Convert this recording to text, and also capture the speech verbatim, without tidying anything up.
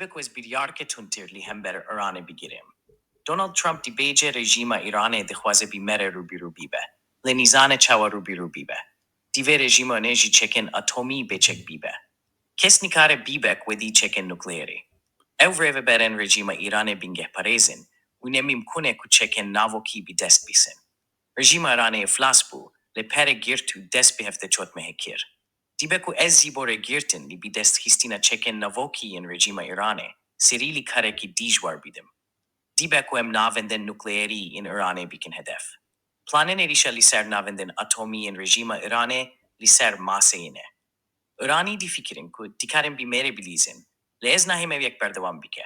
Ku ez biryarke tundtir li hember Îranê bigirêm. Donald Trump dibêje rejîma Îranê dixwaze bi me re rûbirû bibe. Lê nizane çawa rûbirû bibe. Divê rejîma nê ji çekên atomî bêçek bibe. Kes nikare bibe ku wê dî çekên nukleerî. Ew rêveberên rejîma Îranê bingehparêz in û ne mimkun e ku çekên navokî bi dest bixin. Rejîma Îranê îflas bû, lê pere girt û dest bi hevdeh çotmehê kir. Dibe ku ez jî bo rêgirtin li bidestxistina çekên navokî yên rejîma Îranê serî li karekî dijwar bidim. Dibe ku em navendên nukleerî yên Îranê bikin hedef. Planên êrîşa li ser navendên atomî yên rejîma Îranê li ser maseyê ne. Îranî difikirin ku dikarin bi me re bilîzin, lê ez nahêm ev yek berdewam bike.